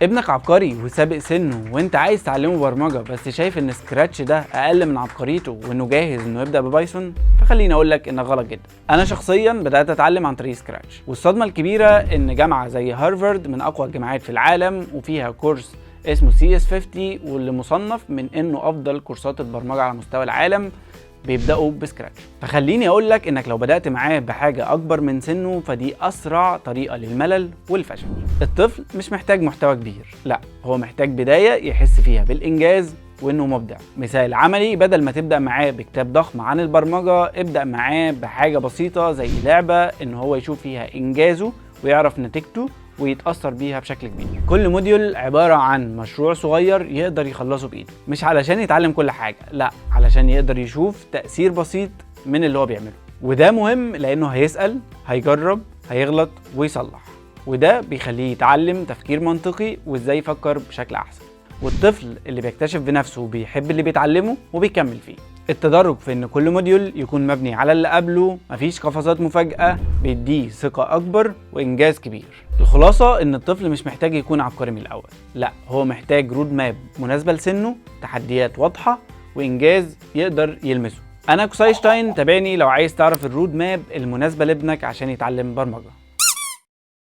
ابنك عبقري وسابق سنة وانت عايز تعلمه برمجة، بس شايف ان Scratch ده اقل من عبقريته وانه جاهز انه يبدا ب Python، فخليني اقول لك انك غلط جدا. انا شخصيا بدات اتعلم عن طريق Scratch، والصدمه الكبيرة ان جامعه زي هارفارد من اقوى الجامعات في العالم وفيها كورس اسمه CS50 واللي مصنف من انه افضل كورسات البرمجة على مستوى العالم بيبداوا ب Scratch. فخليني اقول لك انك لو بدات معاه بحاجة اكبر من سنة فدي اسرع طريقه للملل والفشل. الطفل مش محتاج محتوى كبير، لا، هو محتاج بداية يحس فيها بالانجاز وانه مبدع. مثال عملي: بدل ما تبدا معاه بكتاب ضخم عن البرمجه، ابدا معاه بحاجة بسيطة زي لعبه ان هو يشوف فيها انجازه ويعرف نتيجته ويتأثر بيها بشكل كبير. كل module عبارة عن مشروع صغير يقدر يخلصه بإيده، مش علشان يتعلم كل حاجة، لا، علشان يقدر يشوف تأثير بسيط من اللي هو بيعمله. وده مهم لأنه هيسأل، هيجرب، هيغلط ويصلح، وده بيخليه يتعلم تفكير منطقي وازاي يفكر بشكل أحسن. والطفل اللي بيكتشف بنفسه وبيحب اللي بيتعلمه وبيكمل فيه. التدرج في ان كل module يكون مبني على اللي قبله، مفيش قفزات مفاجأة، بيديه ثقة أكبر وإنجاز كبير. الخلاصة ان الطفل مش محتاج يكون عبقري من الأول، لا، هو محتاج road map مناسبة لسنه، تحديات واضحة، وإنجاز يقدر يلمسه. أنا كوسايشتاين، تابعني لو عايز تعرف ال road map المناسبة لابنك عشان يتعلم برمجة.